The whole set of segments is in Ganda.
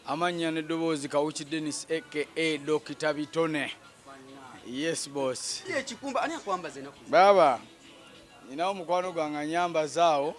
Amannya n'eddoboozi Kawuki Dennis aka Dokita Bitone. Yes boss. Ekikumba ani akwambaza enaku? Baba, ninawo mukwano gwange anyambaza awo.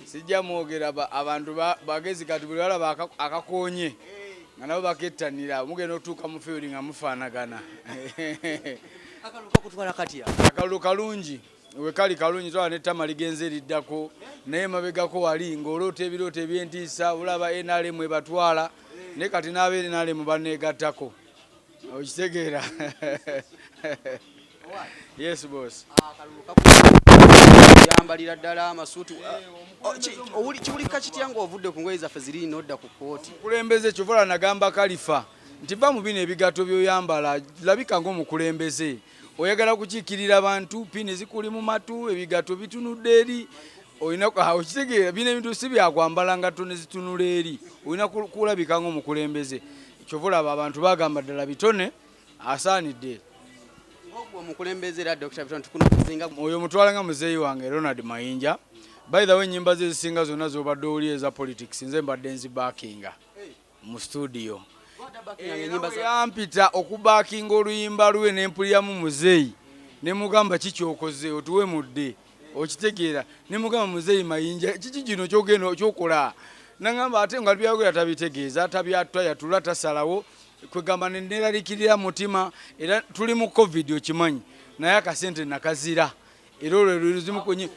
Sijja mwogera, abantu bagezi kati buli balaba akakonye nga nabo bakettanira, mugenda otuuka mu field nga mufaanagana. Akalulu kakutwala katya? Akalulu kalungi, wekali kalungi, twala n'ettama ligenze liddako, naye mabegako wali ng'oloota ebirooto eby'entiisa, olaba NRM ebatwala, naye kati n'aba NRM baneegattako, okitegeera? Yes boss. Akalulu yambalira ddala amasuuti. Kiwulika kitya ng'ovudde ku ngoye zaffe ziri nodda ku kkooti? Omukulembeze kyovola nagamba Kalifa nti va mu bino ebigatto by'oyambala, labika ng'omukulembeze oyagala kukiikirira bantu. Pini zikuli mu matu, ebigatto bitunudde eri, olina okitegeera bino ebintu si byakwambala ngatto ne zitunula eri, olina kulabika ng'omukulembeze. Kyova olaba abantu bagamba ddala Bitone asaanidde. Ng'ogwe omukulembeze era Dr. Bitone tukunozinga. Oyo mutwala nga muzeeyi wange Ronald Mayinja. By the way, ennyimba ze ezisinga zonna z'obadde owulira eza politics, nze mbadde nzibackinga mu studio. Enyimba za yampita okubackinga oluyimba lwe, nempuliramu muzeeyi, nemugamba, "Kikyokoze otuwemudde," okitegeera? Nemugamba, "Muzeeyi Mayinja, kiki kino kyogenda kyokola?" Nagamba ate nga byayogera tabitegeeza, tabyatayatula, tasalawo. Kwegamba neneralikirira mutima, era tuli mu COVID okimanyi, naye akasente nakazira, era olwo luzimu kunyi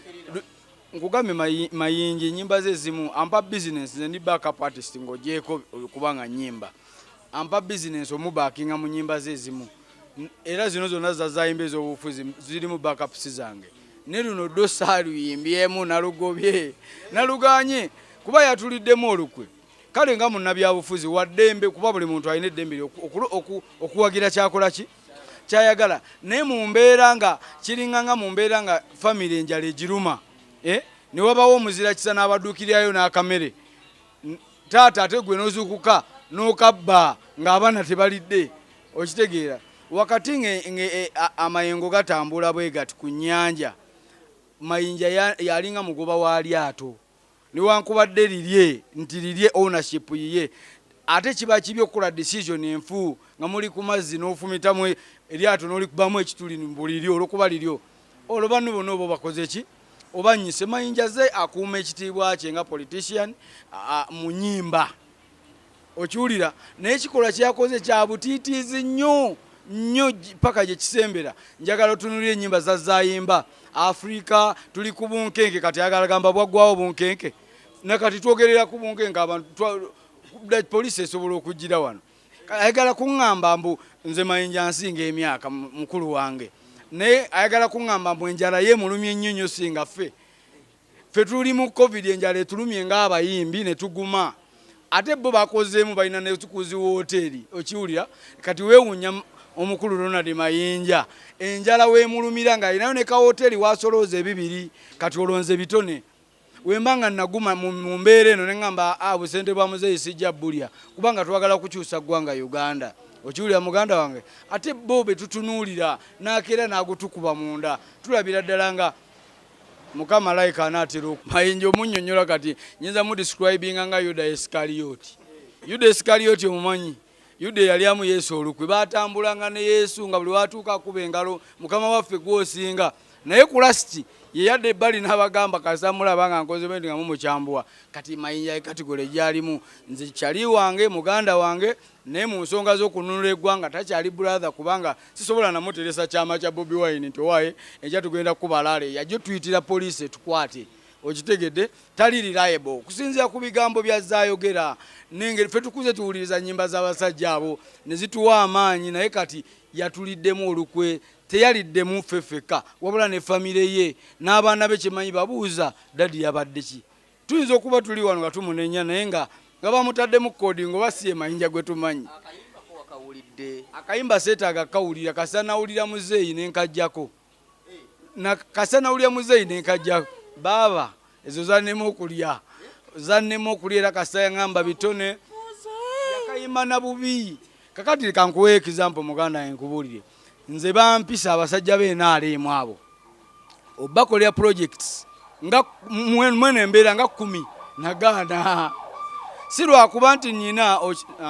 nkugambye. Mayinja enyimba ze ezimu ampa business. Nze ndi backup artist, ng'ogyeko kubanga nyimba, ampa business omubackinga mu nyimba ze ezimu. Era zino zonna zazayimba ez'obufuzi zirimu backups zange, ne luno ddo saaluyimbyemu, nalugobye, naluganye kuba yatuliddemu olukwe. Kale nga munnabyabufuzi wa ddembe, kuba buli muntu alina eddembe lye okuwagira kyakola ki kyayagala, naye mu mbeera nga kiringa nga mu mbeera nga famire enjala egiruma, eh? Ne wabawo omuzira kisa n'abaduukirirayo n'akamere. Taata ate gwe n'ozuukuka n'okabba ng'abaana tebalidde, okitegeera? Wakati amayengo gatambula bwe gati ku nnyanja, Mayinja yalinga mugoba wa lyato, newankubadde lirye nti lirye ownership yiye, ate kiba kibi okukola decision enfu nga muli ku mazzi n'ofumitamu eryato n'olikubamu ekituli buliryo olwokuba liryo. Olwo banno bonna oba obakoze ki? Oba nnyise. Mayinja ze akuuma ekitiibwa kye nga politician mu nyimba, okiwulira? Naye ekikolwa kyeyakoze kya butiitiizi nnyo nnyo paka gye kisembera. Njagala otunulire ennyimba zazayimba. Afrika tuli ku bunkenke, kati ayagala gamba bwaggwawo bunkenke, nakati twogerera ku bunkenke, abantu poliisi esobola okugira wano. Ayagala kuŋŋamba mbu nze Mayinja nsinga emyaka mukulu wange, naye ayagala kuŋŋamba mbu enjala ye emulumye nnyo nnyo singa ffe. Ffe tuli mu COVID, enjala etulumye ng'abayimbi ne tuguma, ate bo bakozeemu, balina nekuzi woteeri, okiwulira? Kati weewuunya omukulu Ronald Mayinja enjala weemulumira ng'alinayo ne kawoteeri wasolooza ebibiri. Kati olonze Bitone, wemba nga naguma mu mbeera eno neŋŋamba a busente bwa muzeeyi sijja bulya, kubanga twagala kukyusa ggwanga Uganda, okiwulira muganda wange? Ate bo be tutunuulira n'akeera n'agutukuba munda, tulabira ddala nga Mukama layika anaatera. Mayinja omunnyonnyola kati nyinza mudescribinga nga Yuda Isikaliyoti. Yuda Isikaliyoti omumanyi? Yuda eyalyamu Yesu olukwe, batambulanga ne Yesu nga buli watuuka akuba engalo, "Mukama waffe gwosinga," naye ku last ye yadda ebbali n'abagamba, "Kasita mulaba nga nkoze bwe nti nga mumukyambuwa." Kati Mayinja category gyalimu, nze kyali wange, muganda wange, naye mu nsonga z'okununula eggwanga takyali brother, kubanga sisobola namuteresa kyama kya Bobi Wine nti owaaye enkya tugenda kukubalaale, yajja tuyitira poliisi etukwate, okitegedde? Tali reliable okusinziira ku bigambo byazzaayogera nengeri ffe tukuze tuwuliriza nnyimba z'abasajja abo ne zituwa amaanyi, naye kati yatuliddemu olukwe. Teyaliddemu ffe ffekka, wabula ne famire ye n'abaana be. Kyemanyi babuuza, "Daddy yabadde ki?" Tuyinza okuba tuli wano nga tumunenya, naye nga bamutaddemu kodi ngaoba si ye Mayinja gwe tumanyi. Akayimbako wakawulidde? Akayimba seetaaga kawulira, kasita nawulira muzeeyi nenkajjako, kasita nawulira muzeeyi nenkajjako. Baaba ezo zannema okulya, zannema okulya, era kasita yaŋŋamba Bitone yakayimba na bubi. Kakati kankuwa example, muganda wange, nkubuulire. Nze bampisa abasajja b'NRM abo obakolera projects nga mwene embeera nga 10, nagaana. Si lwakuba nti nina,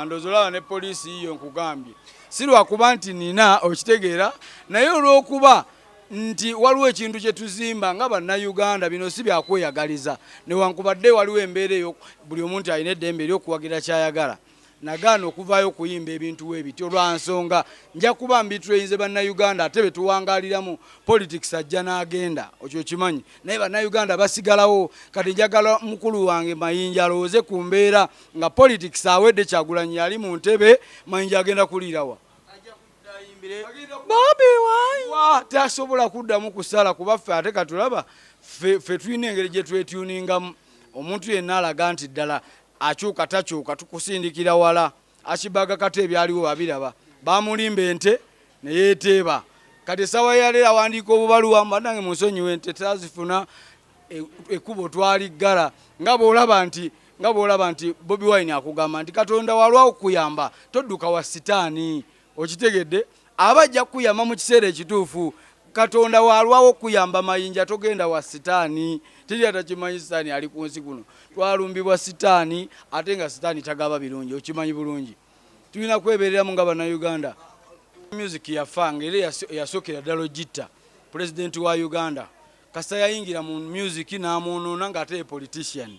ndowooza olaba ne poliisi yiyo nkugambye, si lwakuba nti nina, okitegeera, naye olw'okuba nti waliwo ekintu kye tuzimba nga Bannayuganda. Bino si byakweyagaliza, newankubadde waliwo embeera eyo, buli omuntu alina eddembe ery'okuwagira kyayagala. Nagaana okuvaayo okuyimba ebintu webityo lwa nsonga nja kuba mbitweyinze Bannayuganda, ate betuwangaaliramu politics ajja n'agenda, okyo kimanyi, naye Bannayuganda basigalawo. Kati njagala mukulu wange Mayinja alowooze ku mbeera nga politics awedde, Kyagulanyi yali mu ntebe, Mayinja agenda kuliirawa? Bobi Wine. Wa, tasobola kuddamu kusala kuba ffe ate katulaba ffe tulina engeri gye twetuningamu. Omuntu yenna alaga nti ddala akyuka takyuka, tukusindikira wala. Akibaga kati ebyaliwo babiraba, bamulimba ente neyeteeba. Kati essaawa yaleero awandiika obubaluwa, bannange munsonyiwe, ente tazifuna, ekkubo twaliggala. Nga bw'olaba nti Bobi Wine akugamba nti Katonda walwawo okukuyamba, todduka wa sitaani. Okitegedde? Aba ajja kukuyamba mu kiseera ekituufu. Katonda walwawo okukuyamba, Mayinja, togenda wa sitaani. Teri atakimanyi sitaani ali ku nsi kuno. Twalumbibwa sitaani, ate nga sitaani tagaba birungi, okimanyi bulungi. Tulina kwebereramu nga Bannayuganda. Music yafa nga era yasookera ddala ogitta pulezidenti wa Uganda. Kasita yayingira mu music n'amwonoona, ng'ate ye politician.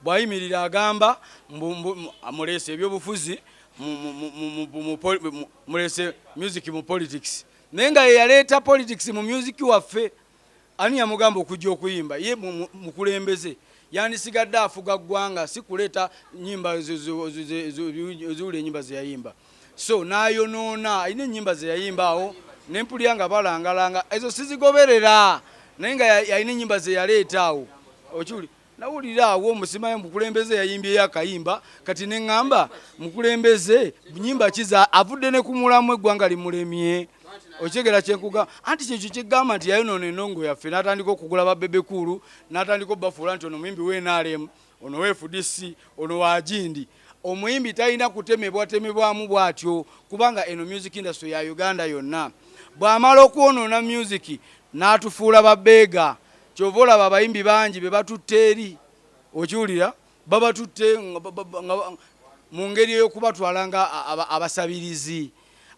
Bw'ayimirira agamba muleese ebyobufuzi, muleese music mu politics, naye nga ye yaleeta politics mu music waffe. Ani yamugamba okujja okuyimba? Ye mukulembeze yandisigadde afuga ggwanga, si kuleeta nyimba eziwula enyimba zeyayimba. So n'ayonoona. Alina ennyimba zeyayimba awo nempulira nga balangalanga, ezo sizigoberera, naye nga yalina ennyimba zeyaleeta awo. Okiwuli nawulira awo omusimayo mukulembeze yayimbyeyo akayimba. Kati neŋŋamba, mukulembeze nyimba kiza avudde ne ku mulamu, eggwanga limulemye. Okyegera kyenkuga anti kyekyo kyegamba nti yayonoona enongo yaffe, n'atandika okugula ba Bebe Cool, n'atandika obafuula nti ono muyimbi wa NRM, ono wa FDC, ono wa gindi. Omuyimbi talina kutemebwa temebwamu bw'atyo, kubanga eno music industry ya Uganda yonna. Bw'amala okwonoona music n'atufuula babeega, kyova olaba abayimbi bangi be batutte eri, okiwulira, babatutte mu ngeri ey'okubatwala nga abasabirizi.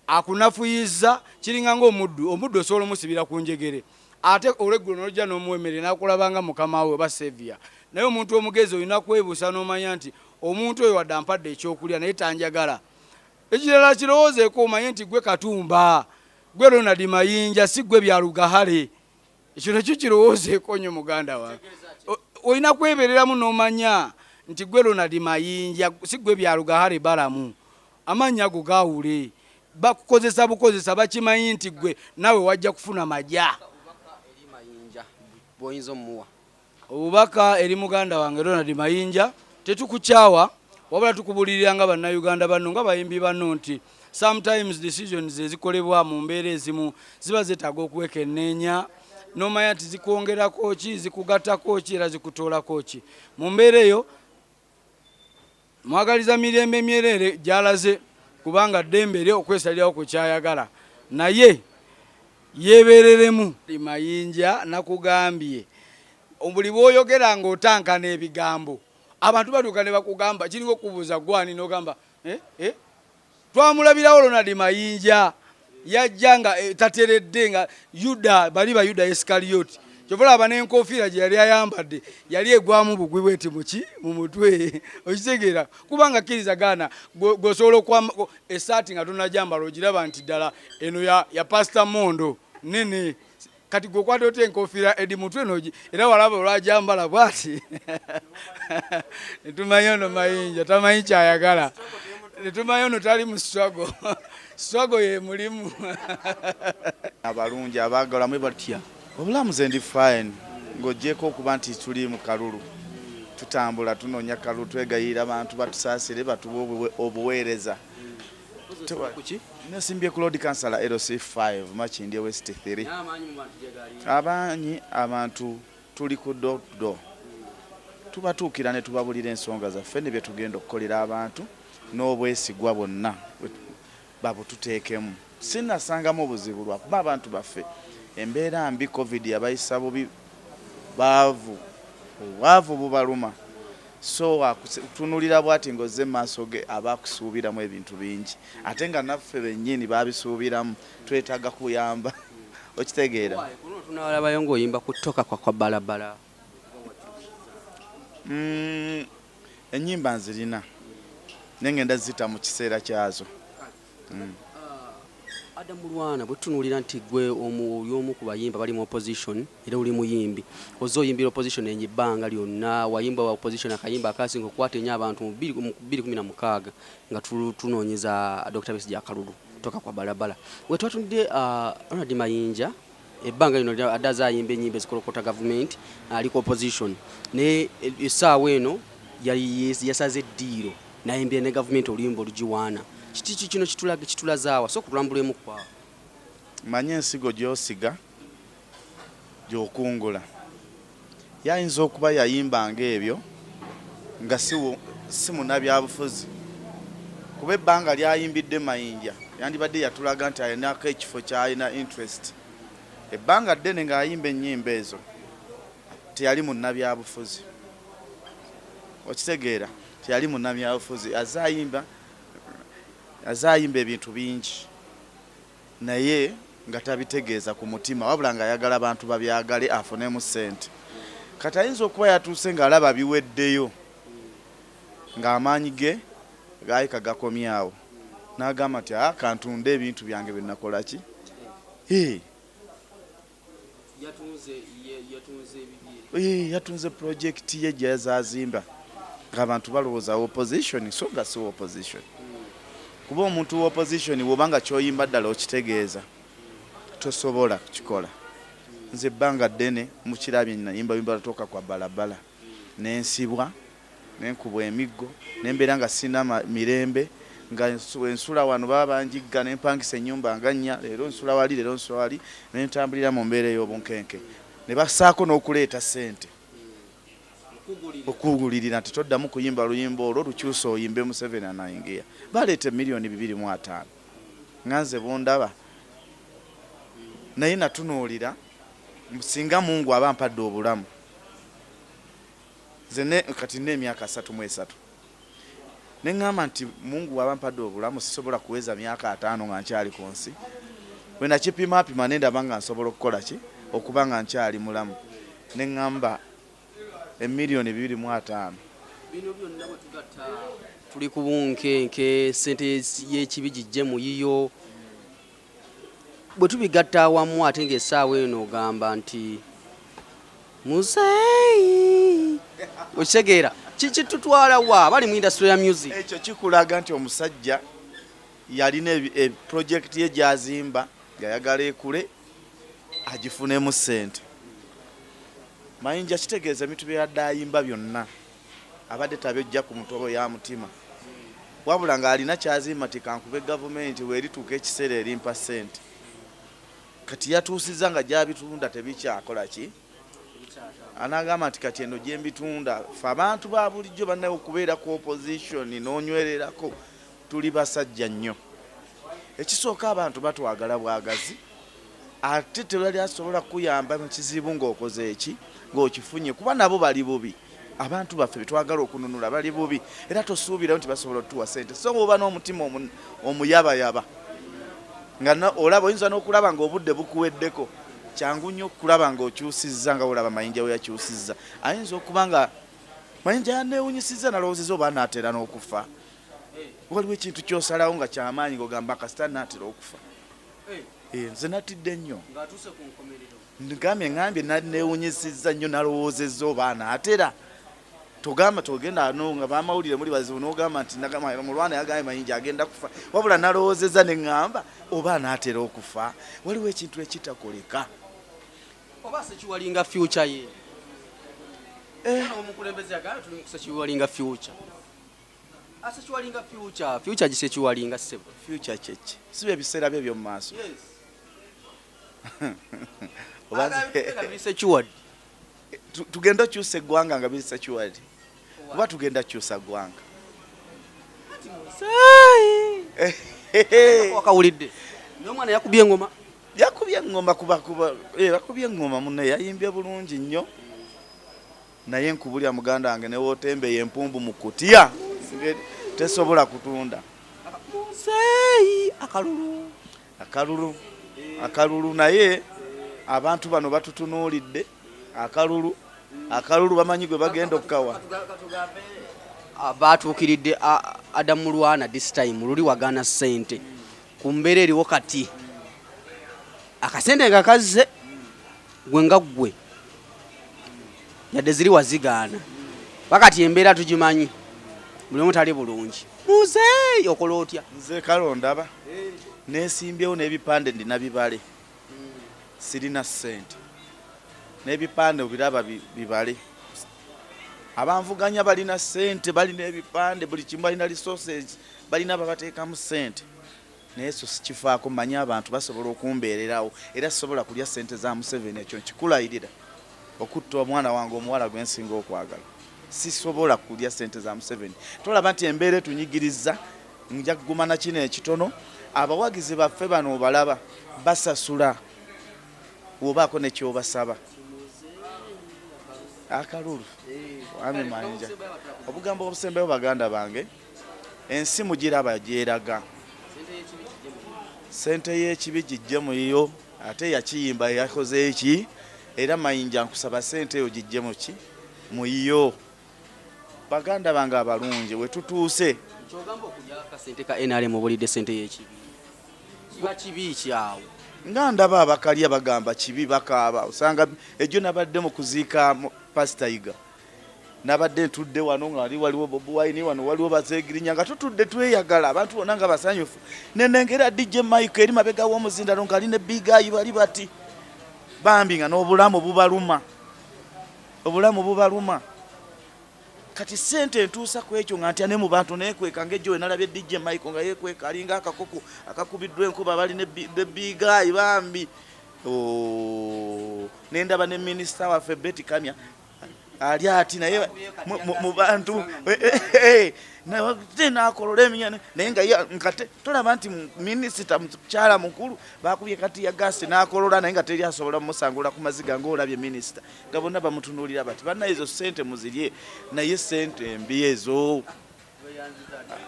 Akunafuyiza, kiringa ngaomuddu. Omuddu osobola omusibira ku njegere, ate olweggulo nolujja n'omuwa emmere n'akulabanga mukama we oba saviour. Naye omuntu omugezi olina kwebuusa n'omanya nti omuntu oyo wadde ampadde ekyokulya, naye tanjagala. Ekirala kirowoozeeko, omanye nti gwe Katumba, gwe Ronald Mayinja, si gwe Byalugahale. Ekyo nakyo kirowoozeeko nnyo, muganda wange. Olina kwebereramu n'omanya nti gwe Ronald Mayinja, si gwe Byalugahale Balamu. Amannya ago gaawule, bakukozesa bukozesa, bakimanyi nti gwe naawe wajja kufuna majja. Eri Mayinja bw'oyinza omuwa? Obubaka eri muganda wange Ronald Mayinja: tetukukyawa, wabula tukubulirira nga Bannayuganda banno, nga bayimbi banno, nti sometimes decisions ezikolebwa mu mbeera ezimu ziba zeetaaga okwekenneenya n'omanya nti zikwongerako ki, zikugattako ki, era zikutoolako ki mu mbeera eyo. Mwagaliza mirembe myerere gy'alaze, kubanga ddembe lye okwesalirawo ku kyayagala, naye yeebereremu. Mayinja, nakugambye, buli bw'oyogera ng'otankana ebigambo, abantu batuuka ne bakugamba kiringa okubuuza gwani, n'ogamba eh, eh? Twamulabirawo Ronald Mayinja yajja nga tateredde nga Yuda, bali ba Yuda Isikariyoti. Kyova olaba n'enkofiira gye yali ayambadde yali egwamu bugwi bweti muki mu mutwe, okitegeera? Kubanga kkiriza gaana, gweosobola okwamba essaati nga tonajambala, ogiraba nti ddala eno ya Pasita Mondo nene. Kati gwe okwata otya enkofiira edi mutwe nogi? Era walaba olwajambala bwati, netumanya ono Mayinja tamanyi kyayagala, netumanya ono tali mu struggle, struggle ye mulimu. Abalungi abaagala mwe batya obulamu? Ze ndi fine, ng'ogyeko okuba nti tuli mu kalulu, tutambula tunoonya kalulu, twegayirira abantu batusaasire batuwe obuweereza. Kuki? Nesimbye ku Lord Councillor LC5 Makindye West 3. N'amaanyi mu bantu gye gali? Abanyi abantu tuli ku doddo, tubatuukira ne tubabulira ensonga zaffe ne bye tugenda okukolera abantu n'obwesigwa bwonna babututeekemu. Sinnasangamu obuzibu lwakuba abantu baffe embeera mbi, COVID yabayisa bubi, baavu, obwavu bubaluma. So akutunulira bwati ng'ozze mu maaso ge, aba akusuubiramu ebintu bingi, ate nga naffe bennyini babisuubiramu, twetaaga kuyamba, okitegeera? Why? Kuno tunalabayo ng'oyimba kutoka kwa balabala. Ennyimba nzirina, naye ngenda zita mu kiseera kyazo. Adam Mulwana, bwe tutunuulira nti gwe oli omu ku bayimba bali mu opposition, era oli muyimbi, ozze oyimbira opposition enyo ebbanga lyonna. Wayimba wa opposition akayimba akasinga okukwata ennyo abantu mu 2016 nga tunoonyeza Dr. Besigye akalulu, toka kwa balabala. We twatunudde Ronald Mayinja, ebbanga lino adde azze ayimba ennyimba ezikolokota gavumenti, ali ku opposition, naye essaawa eno yasaze eddiiro nayimbira ne gavumenti oluyimba olugiwaana. Kiki kino kitulazaawa? So kutulambulemu kwawo. Manye ensigo gy'osiga gy'okungula. Yayinza okuba yayimbanga ebyo nga si munnabyabufuzi, kuba ebbanga lyayimbidde Mayinja yandibadde yatulaga nti alinako ekifo ky'alina interest. Ebbanga ddene ng'ayimba ennyimba ezo teyali munnabyabufuzi, okitegeera? Teyali munnabyabufuzi. Azze ayimba ebintu bingi naye nga tabitegeeza ku mutima, wabula ng'ayagala abantu babyagale afunemu ssente. Kati ayinza okuba yatuuse ng'alaba biweddeyo, ng'amaanyi ge gaayika gakomyawo, n'agamba nti kantunde ebintu byange bye nakola ki. Yatunze project ye gyazazimba ng'abantu balowooza opposition, so nga si opposition. Kuba omuntu wa opposition bw'oba nga ky'oyimba ddala okitegeeza, tosobola kukikola. Nze ebbanga ddene mukirabye nayimba luyimba lwatuuka kwa balabala, nensibwa, nenkubwa emiggo, nembeera nga sina mirembe, nga ensula wano baba banjigga, nempangisa ennyumba nga nnya, leero nsula wali, leero nsula wali, nentambulira mu mbeera ey'obunkenke. Ne bassaako n'okuleeta ssente okugulirira nti toddamu kuyimba luyimba olwo, lukyusa oyimbe Museveni anaingia. Baleeta 250,000,000 nga nze bondaba, naye natunuulira singa Mungu aba mpadde obulamu. Nze kati nina emyaka 33, neŋŋamba nti Mungu bw'aba mpadde obulamu sisobola kuweza myaka 50 nga nkyali ku nsi. Bwe nakipimapima nendaba nga nsobola okukola ki okuba nga nkyali mulamu, neŋŋamba 250,000,000. Bino byonna bwe tugatta, tuli ku bunkenke, ssente y'ekibi gijje mu yiyo. Bwe tubigatta awamu, ate ng'essaawa eno ogamba nti muzeeyi, okitegeera kikitutwala wa bali mu industry ya music? Ekyo kikulaga nti omusajja yalina project ye gy'azimba, ng'ayagala ekule agifunemu ssente. Mayinja kitegeeza ebintu bye yadde ayimba byonna abadde tabyojja ku mutobo ya mutima, wabula ng'alina kyazimba nti kankube gavumenti bw'erituuka ekiseera erimpa ssente. Kati yatuusizza nga gy'abitunda tebikyakola ki, anagamba nti kati eno gye mbitunda. Ffe abantu ba bulijjo bannaye okubeera ku opposition n'onywererako, tuli basajja nnyo. Ekisooka, abantu batwagala bwagazi, ate tewali asobola kukuyamba mu kizibu ng'okoze eki, ng'okifunye, kuba nabo bali bubi. Abantu baffe betwagala okununula bali bubi, era tosuubirayo nti basobola otuwa sente. So oba n'omutima omuyabayaba nga olaba oyinza n'okulaba ng'obudde bukuweddeko, kyangu nnyo okulaba ng'okyusizza, nga olaba Mayinja we yakyusizza. Ayinza okuba nga Mayinja yaneewunyisizza, nalowoozezza oba anaatera n'okufa. Waliwo ekintu ky'osalawo nga kyamaanyi ng'ogamba kasita naatera okufa. Nze natidde nnyo, ngambye ngambye neewunyisizza nnyo, nalowoozezza oba anaatera. Togamba togenda no nga bamawulire muli bazibu, n'ogamba nti Mulwana yagambye Mayinja agenda kufa, wabula nalowoozezza ne ŋŋamba oba anaatera okufa. Waliwo ekintu ekitakoleka. Oba sekiwalinga future ye omukulembeze yagambye tuli mu kusekiwalinga future, asekiwalinga future, future gisekiwalinga ssebo. Future kyeki? Si bye biseera bye by'omu maaso? Yes. Biri secured. Tugenda okyusa eggwanga nga biri secured, kuba tugenda kyusa ggwanga. Wakawulidde naye omwana yakubye engoma. Yakubye engoma, kuba kuba yakubye engoma, munne yayimbye bulungi nnyo. Naye nkubulya muganda wange, newotembeyo empumbu mu kutya tesobola kutunda. Muzeeyi, akalulu. Akalulu, akalulu. Naye abantu bano batutunuulidde. Akalulu, akalulu, bamanyi gwe bagenda okukawa. Batuukiridde Adamu Mulwana this time. Luli wagaana ssente. Ku mbeera eriwo kati, akasente nga kazze, gwe nga ggwe, yadde ziri wazigaana, bakati embeera tugimanyi, buli omu tali bulungi. Muzeeyi, okola otya? Nze kale ondaba nesimbyewo n'ebipande, ndina bibale, sirina ssente, n'ebipande obiraba bibale. Abanvuganya balina ssente, balina ebipande, buli kimu, balina resources, balina babateekamu ssente, naye so sikifaako. Manyi abantu basobola okumbeererawo, era sisobola kulya ssente za Museveni. Ekyo nkikulayirira okutta omwana wange omuwala gwe nsinga okwagala, sisobola kulya ssente za Museveni. Tolaba nti embeera etunyigiriza? Nja kuguma na kino ekitono. Abawagizi baffe bano obalaba basasula wobaako nekyobasaba. Akalulu, ami Mayinja, obugambo obusembayo. Baganda bange, ensi mugiraba gyeraga. Sente y'ekibi gijje muyo, ate yakiyimba yakoze eki? Era Mayinja, nkusaba sente eyo gijje muki muyo. Baganda bange abalungi, wetutuuse. Kyogamba okulya akasente ka NRM obulidde sente y'ekibi, kiba kibi kyawo? Nga ndaba abakalya bagamba kibi, bakaaba. Osanga ejjo nabadde mu kuziika Pasita Yiga, nabadde ntudde wano nga wali waliwo Bobi Wine, wano waliwo Bazegirinya, nga tutudde tweyagala, abantu bonna nga basanyufu. Nenengera DJ Mike eri mabega w'omuzindalo nga ali ne Big Eye, bali bati bambi nga n'obulamu bubaluma, obulamu bubaluma. Kati sente entuusa ku ekyo nga ntya ne mu bantu nekweka, ngaejjo we nalabye DJ Michael nga yekweka, alinga akakoko akakubiddwa enkuba, bali ne Big Eye bambi. Oh, nendaba ne minisita waffe Betty Kamya ali ati naye mu bantu nakolola eminya, naye nga nkate tolaba nti minisita mukyala mukulu bakubye kati ya gasi nakolola, naye nga teri asobola mumusangula ku maziga, ngaolabye minisita nga bonna bamutunuulira bati, banna ezo sente muzirye, naye sente embi ezo.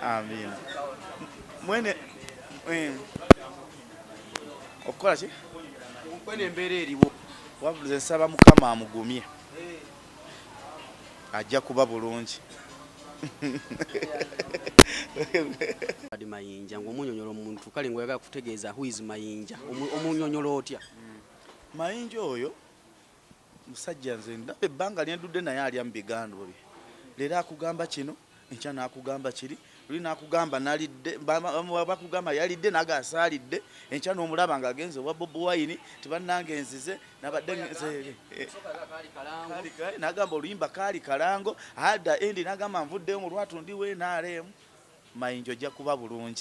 Amiina. Mwene okukola ki? Kwene embeera eriwo. Wabula nsaba Mukama amugumye, ajja kuba bulungi. Adi Mayinja ng'omunyonyola omuntu, kale ng'oyagala kutegeeza who is Mayinja, omunyonyola otya? Mayinja oyo musajja nze ndaba ebbanga lyendudde naye alya mu bigambo bye. Leero akugamba kino, enkya n'akugamba kiri, luli n'akugamba nalidde, bakugamba yalidde naga asaalidde, enkya n'omulaba ng'agenze owa Bobi Wine, tibannange nzize nabadde nagamba oluyimba kaali kalango ada endi, nagamba nvuddeyo mu lwatu ndi w'NRM. Mayinja ojja kuba bulungi.